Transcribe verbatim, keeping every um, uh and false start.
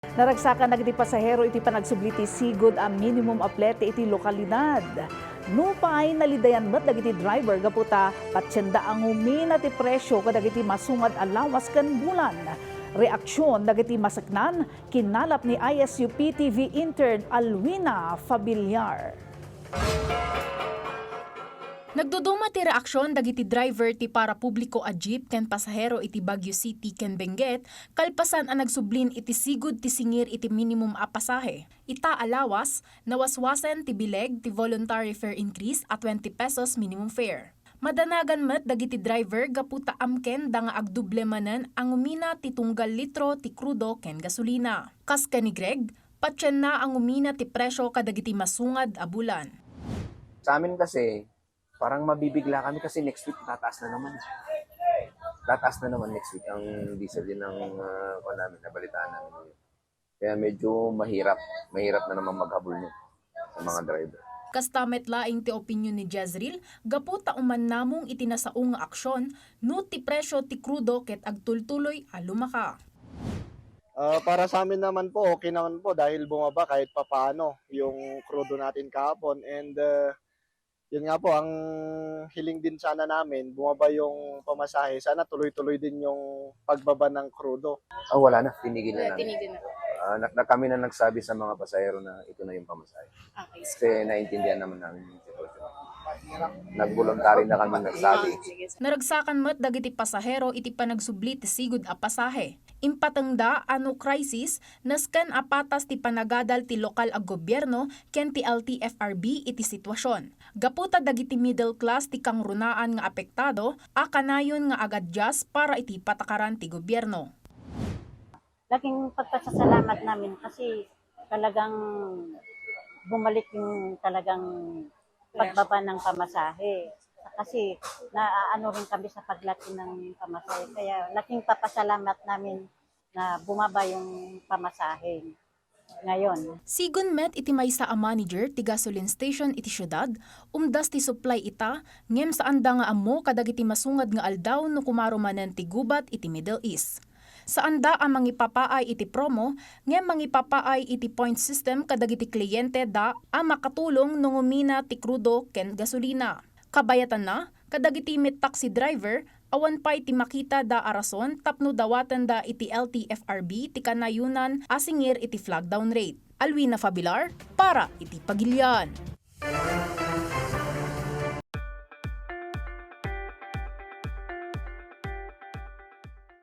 Naragsakan dagiti pasahero iti panagsubli ti sigud a minimum a plete iti lokalidad. Nupay nalidayan met dagiti driver gapu ta patienda a ngumina ti presyo kadagiti masungad a lawas ken bulan. Reaksion dagiti maseknan, kinalap ni I S U P T V intern Alwina Fabiliar. Nagduduma ti reaksion dagiti driver ti parapubliko a jeep ken pasahero iti Baguio City ken Benguet kalpasan a nagsublin iti sigud ti singir iti minimum a pasahe. Ita a lawas, nawaswasen ti bileg ti voluntary fare increase a twenty pesos minimum fare. Madanagan met dagiti driver gapu ta amkenda nga agdoble manen a ngumina ti tunggal litro ti krudo ken gasolina. Kas ken ni Greg, patienna a ngumina ti presyo kadagiti masungad a bulan. Sa amin kasi, parang mabibigla kami kasi next week tataas na naman. Tataas na naman next week ang diesel, yun ang uh, namin, nabalitaan namin yun. Kaya medyo mahirap, mahirap na naman maghabol niya sa mga driver. Kasta met laeng ti opinyon ni Jezreel, gapu ta uman namong iti nasao nga aksyon, no ti presyo ti krudo ket agtultuloy a lumaka. Uh, para sa amin naman po, okay naman po dahil bumaba kahit papaano yung crudo natin kahapon and uh, yun nga po, ang hiling din sana namin, bumaba yung pamasahe, sana tuloy-tuloy din yung pagbaba ng crudo. Oh, wala na, tinigil na namin. Tinigil na. Uh, na, na kami na nagsabi sa mga pasahero na ito na yung pamasahe. Okay. Kasi naintindihan naman namin yung sitwasyon. Nagvoluntary na kami nagsabi. Naragsakan met dagiti pasahero iti panagsubli ti sigud a pasahe. Impatengda a no crisis, nasken a patas ti panagadal ti lokal a gobierno ken ti L T F R B iti sitwasyon. Gapu ta dagiti middle class ti kangrunaan nga apektado a kanayon nga agadyas para iti patakaran ti gobierno. Laking pagpasalamat namin kasi talagang bumalik yung talagang pagbaba ng pamasahe. Kasi naaano rin kami sa paglaki ng pamasahe. Kaya laking papasalamat namin na bumaba yung pamasahe ngayon. Sigun met iti maysa a manager ti gasoline station iti siudad, umdas ti supply ita, ngem saanda nga ammo kadagiti masungad nga aldaw no kumaro manen ti gubat iti Middle East. Saanda a mangipapaay iti promo, ngem mangipapaay iti point system kadagiti kliyente da a makatulong no ngumina ti krudo ken gasolina. Kabayatanna, kadagiti met taxi driver, awan pay ti makita da a rason tapno dawatenda iti L T F R B ti kanayonan a singir iti flag down rate. Alwina Fabilar para iti Pagilian.